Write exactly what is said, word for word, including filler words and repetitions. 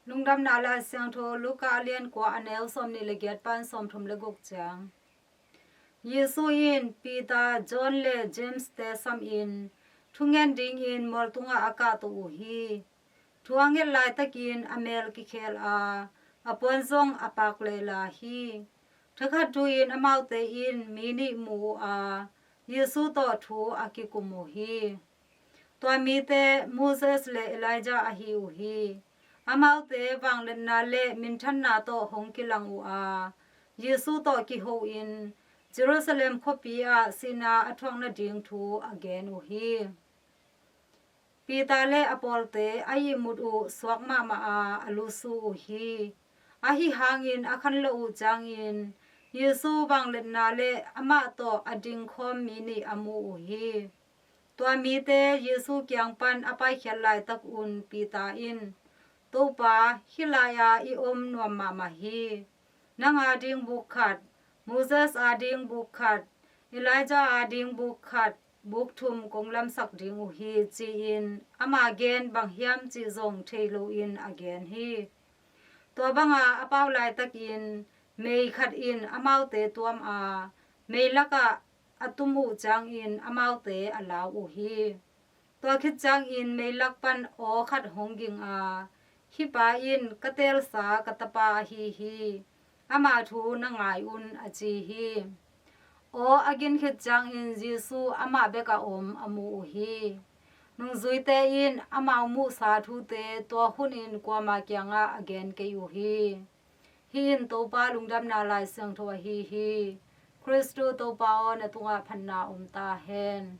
Lungdamna Lai Siangtho Luka a lian kua, a neu sawmnih le giat pan sawmthum le guk ciang. Jesu in Peter, John le James te samin thungen dingin mual tungah a kahto uh hi. Thu a nget laitakin a mel kikhel a, a puan zong a pak lehla hi. Thakhat thu-in amaute in mi nih mu uh a, Jesu tawh thu a kikum uh hi. Tua mite Moses le Elijah ahi uh hi. Amaute vangliatna le minthanna tawh hong kilang uh a, Jesu tawh kiho-in Jerusalem khuapi ah sihna a thuak nading thu a gen uh hi. Peter le a pawlte a ihmut uh suak mahmah a, a lusu uh hi. Ahi hangin a khanloh uh ciangin Jesu vangliatna le amah tawh a dingkhawm mi nih a mu uh hi. Tua mite Jesu kiang pan a paikhiat laitakun Peter in, "Topa, hih lai-a i om nuam mahmah hi. Nang ading buk khat, Moses ading buk khat, Elijah ading buk khat, buk thum kong lamsak ding uh hi," ci-in ama gen bang hiam cih zong thei loin a gen hi. Tua banga a pau laitakin mei khat in amaute tuam a, mei lakah a tum uh ciangin amaute a lau uh hi. Tua khit ciangin mei lak pan aw khat hong ging a, "Hih pa in ka teelsa ka tapa ahi hi. Ama thu na ngai un," a ci hi. Aw a gin khit ciangin Jesu amah bek a om a mu uh hi. Nungzuite in amau muhsa thute tua hunin kuama kiangah a gen kei uh hi. Hih in Topa Lungdamna Lai Siangtho ahi hi. Khristu Topa aw, na tungah phatna om ta hen.